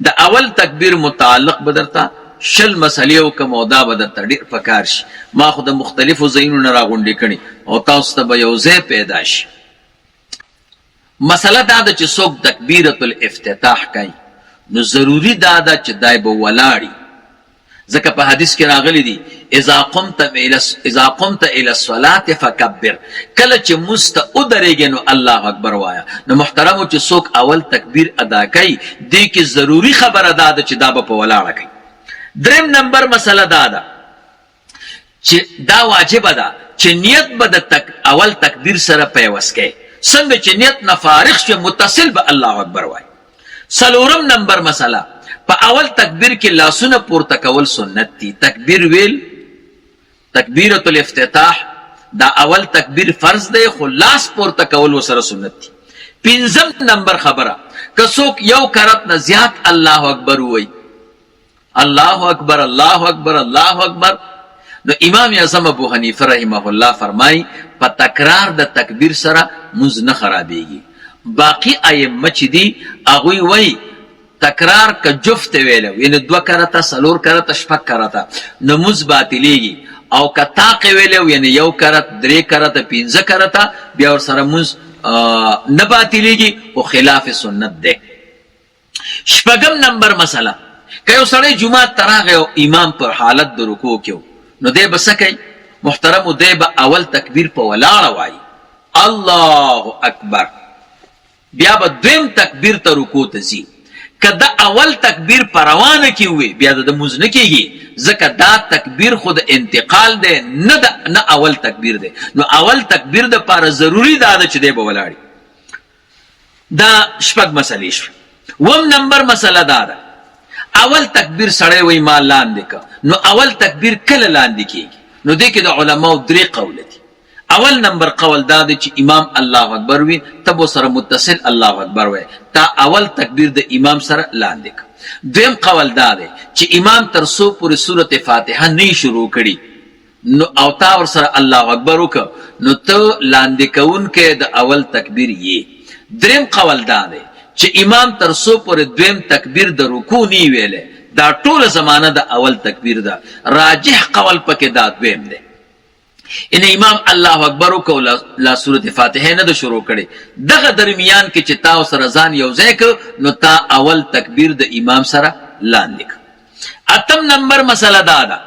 د اول تکبیر متعلق به درته 20 مسلې وکړم او دا به درته ډېر پکار شي. ما خو د مختلفو ځایونو نه راغونډې کړي او تاسو ته به یو ځای پیدا شي. مسله دا ده چې څوک تکبیرة الافتتاح کوي نو ضروري دا ده چې دی به ولاړي، ځکه په حدیث کې راغلي دي اذا قمت الى اذا قمت الى الصلاه فكبر، کله چې مونځ ته ودرېږې نو الله اکبر وایه. نو محترمو چې څوک اول تکبیر ادا کوي دې کې ضروري خبره دا ده چې دا به په ولاړه کوي. دریم نمبر مسله دا ده چې دا واجبه ده چې نیت به د اول تکبیر سره پیوست کوي، څنګه چې نیت نه فارغ شوې متصل به الله اکبر وایي. څلورم نمبر مسله، په اول تکبیر کې لاسونه پورته کول سنت دي. تکبیر ویل تکبیرة الافتتاح دا اول تکبیر فرض دی، خو لاس پورته کول ورسره سنت دي. پنځم نمبر خبره، که څوک یو کرت نه زیات الله اکبر ووایي، الله اکبر الله اکبر الله اکبر، نو امام اعظم ابو حنیفه رحمه الله فرمای په تکرار د تکبیر سره مونځ نه خرابیږي. باقی ائمه چې دي هغوی وایي تکرار که جفت ویلو، یعنی دوه کرته، څلور کرته، شپږ کرته، نو مونځ باطلیږي، او که طاق ویلو یعنی یو کرت، درې کرته، پنځه کرته، بیا ورسره مونځ نه باطلیږي، خو خلاف سنت دی. شپږم نمبر مسله، که یو سړی جومات ته راغی او امام پر حالت د رکوع کې و، نو دی به څه کوي؟ محترمو دی به اول تکبیر په ولاړه وایي، الله اکبر، بیا به دویم تکبیر ته رکوع ته ځي. که د اول تکبیر په روانه کې ووي بیا د ده مونځ نه کېږي، ځکه دا تکبیر خو د انتقال دی، نه د نه اول تکبیر دی. نو اول تکبیر دپاره ضروري دا ده چې دی به ولاړ. دا شپږ مسلې شوې. اووم نمبر مسله دا ده، اول تکبیر سړی وایي ما لاندې که، نو اول تکبیر کله لاندې کیږي؟ نو دې کې د علماو درې قوله دي. اول نمبر قول دا دی چې امام الله اکبر وي، ته به سره متصل الله اکبر وای، تا اول تکبیر د امام سره لاندې که. دویم قول دا دی چې امام تر څو پورې سورت فاتحه نه شروع کړي نو او تا ورسره الله اکبر وکړ نو ته لاندې کوونکی د اول تکبیر یې. دریم قول دا دی چې امام تر څو پورې دویم تکبیر د رکوع نه وي ویلی دا ټوله زمانه د اول تکبیر ده. راجح قول پکې دا دویم دی. ان امام الله اکبر وکړ لا سورت فاتحه نه ده شروع کړې، دغه درمیان کې چې تا سره ځان یو ځای کړ نو تا اول تکبیر د امام سره لاندې کړ. اتم نمبر مسله دا ده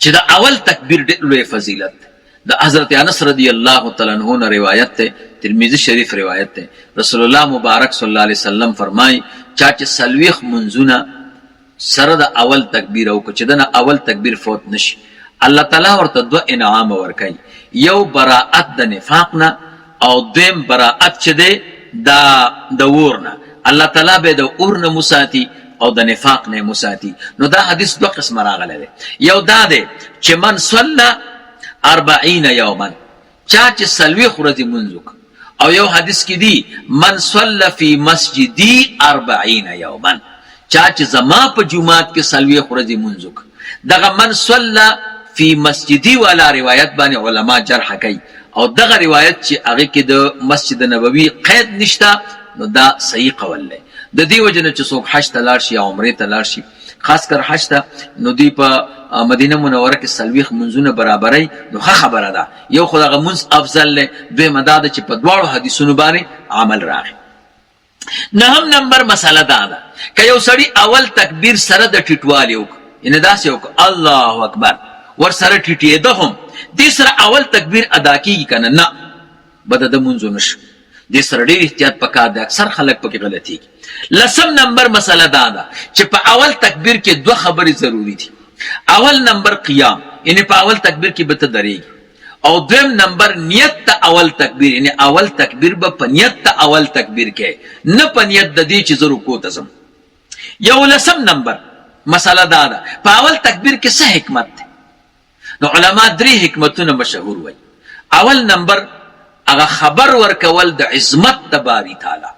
چې د اول تکبیر ډېر لوی فضیلت دی. د حضرت انس رضی الله تعالی عنہ نه روایت ده، ترمذی شریف روایت ده، رسول الله مبارک صلی الله علیه وسلم فرمای چا چې 40 منځونه سره د اول تکبیر او چې دنه اول تکبیر فوت نشي، الله تعالی ورته دوه انعام ورکړي، یو براءت د نفاق نه او دویم براءت چې دی دا د اور نه، الله تعالی به د اور نه مساتی او د نفاق نه مساتی. نو دا حدیث دوه قسمه راغلی دی. یو دا دی چې من صلى 40 یوما، چا چې 40 ورځې مونځ وکړ، او یو حدیث کې دی من صلى فی مسجدی 40 یوما، چا چې زما په جومات کې 40 ورځې مونځ وکړ. دغه من صلى فی مسجدی والا روایت باندې علما جرح کوي، او دغه روایت چې هغه کې د مسجد نبوي قید نشته نو دا صحیح قول دی. د دې وجه نه چې څوک حج ته لاړ شي یا عمرې ته لاړ شي، خاص کر حج ته، نو دوی په مدینه منوره کې 40 مونځونه برابروي، نو ښه خبره ده. یو خو دغه مونځ افضل دی، دویمه دا ده چې په دواړو حدیثونو باندې عمل راغی. نهم نمبر مسله دا ده که یو سړی اول تکبیر سره د ټیټوالي وکړ، یعنې داسې وکړ الله اکبر، ورسره ټیټېده هم، دې سره اول تکبیر ادا کېږي که نه؟ نه، به د ده مونځ ونه شو. دې سره ډېر احتیاط پکار دی، اکثر خلک پکې غلطېږي. لسم نمبر مسله دا ده چې په اول تکبیر کې دوه خبرې ضروري دي. اول نمبر قیام، یعنې په اول تکبیر کې به ته درېږي، او دویم نمبر نیت ته اول تکبیر، یعنی اول تکبیر به په نیت ته اول تکبیر کې، نه په نیت د دې چې زه رکوع ته ځم. یو لسم نمبر مسله دا ده په اول تکبیر کې څه حکمت دی؟ نو علما درې حکمتونه مشهور وایي. اول نمبر هغه خبر ورکول د عظمت د باری تعالی،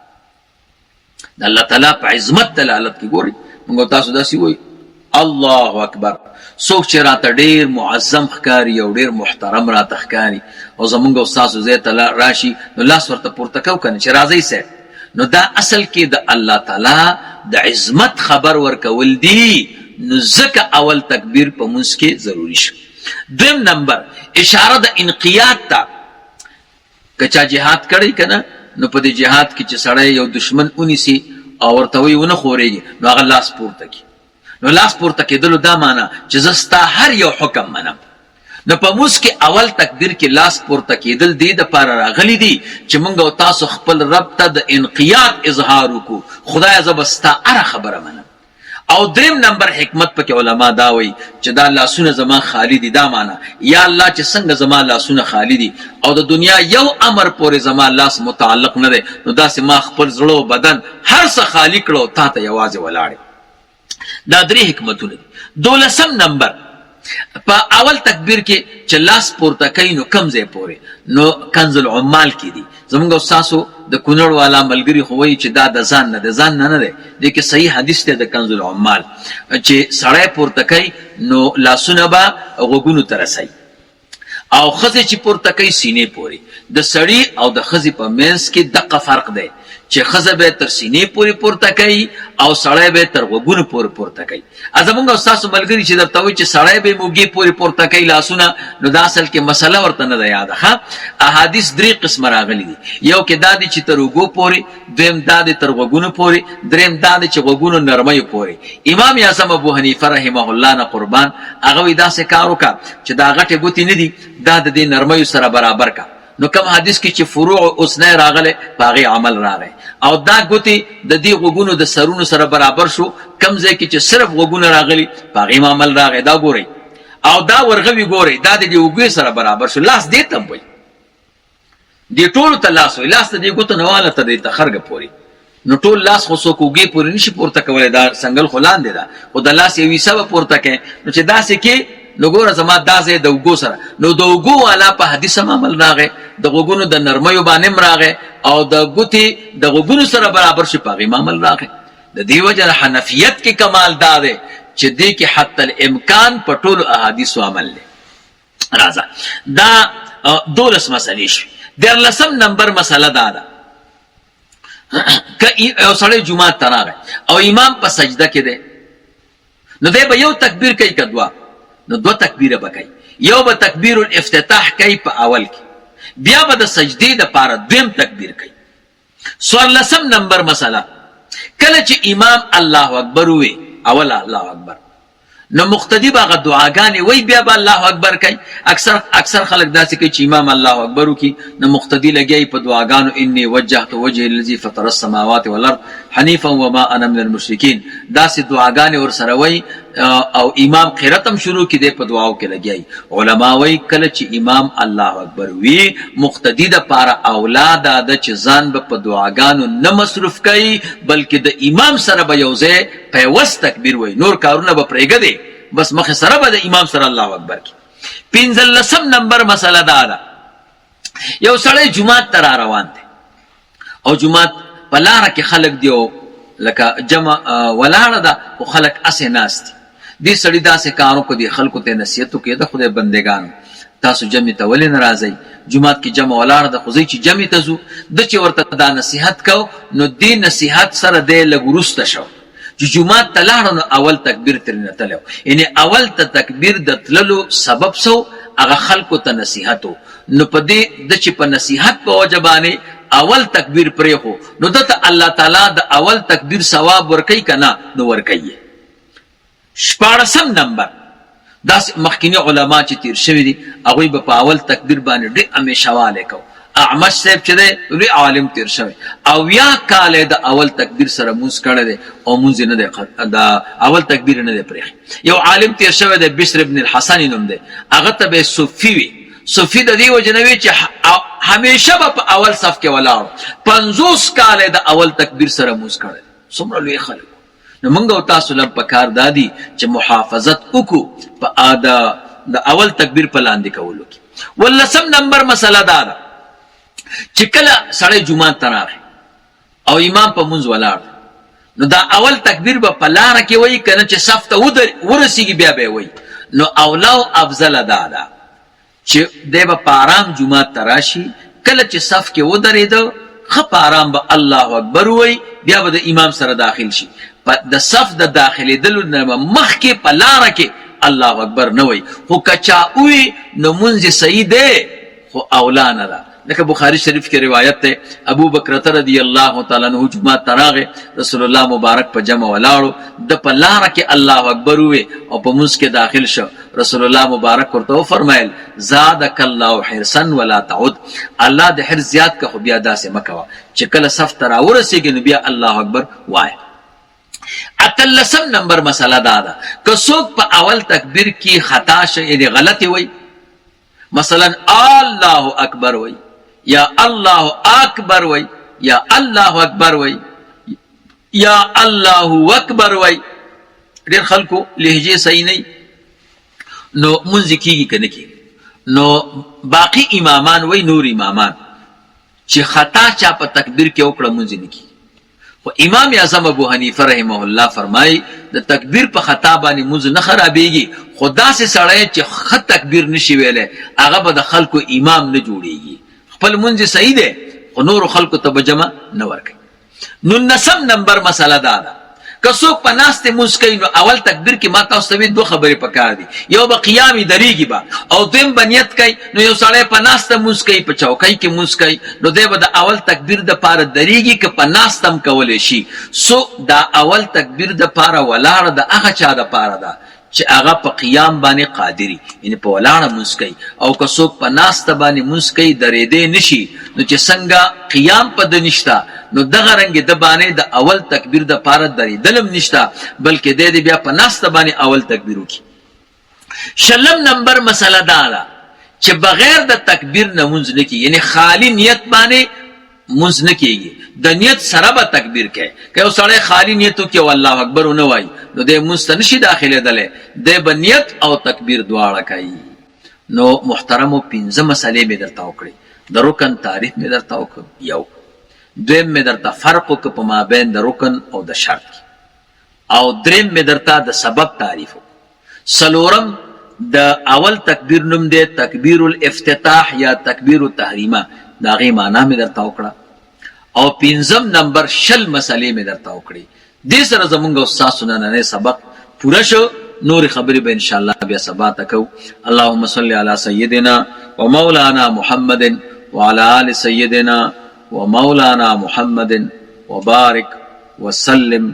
د الله تعالی په عظمت دلالت کې. ګورئ موږ تاسو داسې وایو الله اکبر، څوک چې راته ډېر معظم ښکاري او ډېر محترم راته ښکاري او زمونږ او ستاسو ځای ته راشي نو لاس ورته پورته کوو که نه چې راځئ صاحب. نو دا اصل کې د الله تعالی د عظمت خبر ورکول دي، نو ځکه اول تکبیر په مونځ کې ضروري شو. دویم نمبر اشاره د انقیاد ته، که چا جهاد کړی کنه نو په دې جهاد کې چې سړی یو دشمن ونیسي او ورته وایي ونه ښورېږي، نو هغه لاس پورته کړي. نو لاس پورته کېدلو دا معنی چې زه ستا هر یو حکم منم. نو په مونځ کې اول تکبیر کې لاس پورته کېدل دې دپاره راغلي دي چې مونږ او تاسو خپل رب ته د انقیاد اظهار وکړو، خدایه زه به ستا هره خبره منم. او دریم نمبر حکمت پکې علما دا وایي چې دا لاسونه زما خالي دي، دا معنی یا الله چې څنګه زما لاسونه خالي دي او د دنیا یو امر پورې زما لاس متعلق نه دی، نو داسې ما خپل زړه او بدن هر څه خالي کړه او تا ته یوازې ولاړ یم. دا درې حکمتونه دي. دولسم نمبر په اول تکبیر کې چې لاس پورته کوي نو کم ځای پورې، نو کنز العمال کې دي. زمونږ او ستاسو د کونړ والا ملګري خو وایي چې دا د ځان نه دی، ځان نه نه دی، دې کې صحیح حدیث دی د کنز العمال چې سړی پورته کوي نو لاسونه به غوږونو ته رسوي او ښځې چې پورته کوي سینې پورې. د سړي او د ښځې په منځ کې دقه فرق دی چې ښځه به تر سینې پورې پورته کوي او سړی به تر غوږونو پورې پورته کوي. زمونږ او ستاسو ملګري چې درته وایي چې سړی به موږې پورې پورته کوي لاسونه، نو دا اصل کې مسله ورته نه ده یاده. ښه، احادیث درې قسمه راغلي دي. یو کې دا دي چې تر اوږو پورې، دویم دا دی تر غوږونو پورې، دریم دا دی چې غوږونو نرمیو پورې. امام اعظم ابو حنیفه رحمه الله نه قربان، هغه وایي داسې کار وکړه چې دا غټې ګوتې نه دي، دا د دې نرمیو سره برابر کړه. نو کوم حدیث کې چې فروع اوسنی راغلی په هغې عمل راغی، او دا ګوتې د دې غوږونو د سرونو سره برابر شو، کوم ځای کې چې صرف غوږونه راغلي په هغې عمل راغی. دا ګورئ او دا ورغوي ګورئ، دا د دې اوږې سره برابر شو، لاس دې ته هم وایي، دې ټولو ته لاس وایي، لاس د دې ګوتو نه واله تر دې تخرګه پورې. نو ټول لاس خو څوک اوږې پورې نشي پورته کولی، دا څنګل خو لاندې ده، خو د لاس یو حصه به پورته کوې. نو چې داسې کې نو ګوره زما دا ځای د اوږو سره، نو د اوږو والا په حدیث هم عمل راغی، د غوږونو د نرمیو باندې هم راغی، او د ګوتې د غوږونو سره برابر شي په هغې هم عمل راغی. د دې وجه نه حنفیت کې کمال دا دی چې دې کې حتی الامکان په ټولو احادیثو عمل دی. راځه دا دولس مسئلې شوې. دیارلسم نمبر مسئله دا ده که یو سړی جومات ته راغی او امام په سجده کې دی، نو دی به یو تکبیر کوي که دوه؟ نو دوه تکبیره به کوي. یو به تکبیر الافتتاح کوي په اول کې، بیا به د سجدې دپاره دویم تکبیر کوي. څوارلسم نمبر مسله، کله چې امام الله اکبر ووی اول الله اکبر، نو مقتدی به هغه دعاګانې وایي بیا به الله اکبر کوي. اکثر خلک داسې کوي چې امام الله اکبر وکړي نو مقتدی لګیا وي په دعاګانو، انی وجهت وجهي للذي فطر السماوات والارض حنیفا وما انا من المشرکین، داسې دعاګانې ورسره وایي او امام قرت هم شروع کړي، دی په دعاو کې لګیا وي. علما وایي کله چې امام الله اکبر وي مقتدی د پاره اولا دا ده چې ځان به په دعاګانو نه مصروف کوي، بلکې د امام سره به یو ځای پیوست تکبیر وایي، نور کارونه به پرېږدي، بس مخې سره به د امام سره الله اکبر کی. پنځلسم نمبر مسله دا ده، یو سړی جومات ته را روان دی او جومات په لاره کې خلک دی او لکه جمع ولاړه ده خو خلک هسې ناست دي. دې سړي داسې کار وکړ، دې خلکو ته نصیحت وکړ، د خدای بندګانو تاسو جمع ته ولې نه راځئ؟ جومات کې جمع ولاړه ده خو ځئ چې جمع ته ځو. ده چې ورته دا نصیحت کو نو دې نصیحت سره دی لږ وروسته شو، چې جومات ته لاړ نو اول تکبیر ترېنه تللی و، یعنې اول ته تکبیر د تللو سبب څه و؟ هغه خلکو ته نصیحت و. نو په دې ده چې په نصیحت په وجه باندې اول تکبیر پرېښو نو ده ته الله تعالی د اول تکبیر ثواب ورکوي که نه؟ نو ورکوي یې. شپاړسم نمبر، داسې مخکیني علما چې تیر شوي دي هغوی به په اول تکبیر باندې ډېر همیشه والی کو. اعمش صاحب چې دی لوی عالم تیر شوی، 70 کاله یې د اول تکبیر سره مونځ کړی دی او مونځ یې نه دی د اول تکبیر یې نه دی پرېښی. یو عالم تیر شوی دی بشر ابن الحسن یې نوم دی، هغه ته به یې صفي وي. صفي د دې وجې نه وي چې همیشه به په اول صف کې ولاړ، 50 کاله یې د اول تکبیر سره مونځ کړی دی. څومره لوی خلک. نو مونږ او تاسو لم پکار دادی چې محافظت وکړو په د د اول تکبیر په لاندې کولو کې. ولسم نمبر مسله دا ده چې کله سړی جومات ته راغی او امام په مونځ ولاړ دی، نو دا اول تکبیر به په لاره کې وایي که نه چې صف ته ورسېږي بیا به یې وایي. نو اولا او افضله دا ده چې دی به په آرام جومات ته راشي، کله چې صف کې ودرېده ښه په آرام به الله اکبر ووایي، بیا به د امام سره داخل شي. په د صف د داخلېدلو نه به مخکې په لاره کې الله اکبر نه وایي، خو که چا ووي نو مونځ یې صحیح دی خو اولی نه ده. لکه بخاری شریف کې روایت دی، ابوبکرة رضی الله تعالی عنه جومات ته راغی، رسول الله مبارک په جمع ولاړ و، ده په لاره کې الله اکبر ووی او په مونځ کې داخل شو، رسول الله مبارک ورته وفرمایل، زادک الله حرصا ولا تعد، الله دې حرص زیات کړه خو بیا داسې مه کوه، چې کله صف ته راورسېږې نو بیا الله اکبر وایه. اتلسم نمبر مسله دا ده، که څوک په اول تکبیر کې خطا شي، یعنې غلط یې وایي، مثلا الله اکبر وای یا الله اکبر وای یا الله اکبر وای یا الله اکبر وای، ډیر خلکو لهجه صحیح نه، نو منځ کیږي کنه کیږي؟ نو باقی امامان وای، نور امامان چې خطا چا په تکبیر کې وکړه مونځ نه کیږي. خو امام اعظم ابو حنیفه رحمه الله فرمایي د تکبیر په خطا باندې مونځ نه خرابیږي، خو داسې سړی چې ښه تکبیر نشي ویلی هغه به د خلکو امام نه جوړیږي، خپل مونځ یې صحیح دی خو نورو خلکو ته به جمع نه ورکوي. نولسم نمبر مسله دا ده، که څوک په ناستې مونځ کوي نو اول تکبیر کې ما تاسو ته وی دوه خبرې پکار دي، یو به قیام وي درېږي به، او دویم به نیت کوي. نو یو سړی په ناسته مونځ کوي، په چوکۍ کې مونځ کوي، نو دی به د اول تکبیر د پاره درېږي که په ناسته هم کولی شي. څو دا اول تکبیر د پاره ولاړه د هغه چا د پاره ده چې هغه په قیام باندې قادر وي، یعنې په ولاړه لمونځ کوي، او که څوک په ناسته باندې لمونځ کوي درېدی نه شي، نو چې څنګه قیام په ده نشته نو دغه رنګ ده باندې د اول تکبیر د پاره درېدل هم نشته، بلکې دی دې بیا په ناسته باندې اول تکبیر وکړي. شلم نمبر مسله دا ده چې بغیر د تکبیر نه لمونځ نه کېږي، یعنې خالي نیت باندې مونځ نه کیږي، د نیت سره به تکبیر کوي. که یو سړی خالي نیت وکړي او الله اکبر ونه وایي نو دی مونځ ته نشي داخلېدلی، دی به نیت او تکبیر دواړه کوي. نو محترمو پنځه مسلې مې درته وکړې، د رکن تعریف مې درته وکړ یو، دویم مې درته فرق وکړ په مابین د رکن او د شرط کې، او دریم مې درته د سبب تعریف وکړ. څلورم د اول تکبیر نوم دی تکبیر الافتتاح یا تکبیر التحریمه، د هغې معنا مې درته وکړه. او پنځم نمبر 20 مسلې مې درته وکړې. دې سره زمونږ او ستاسو نننی سبق پوره شو. نورې خبرې به انشاءالله بیا سبا ته کوو. اللهم صل علی سیدنا ومولانا محمد وعلى آل سیدنا ومولانا محمد وبارک وسلم.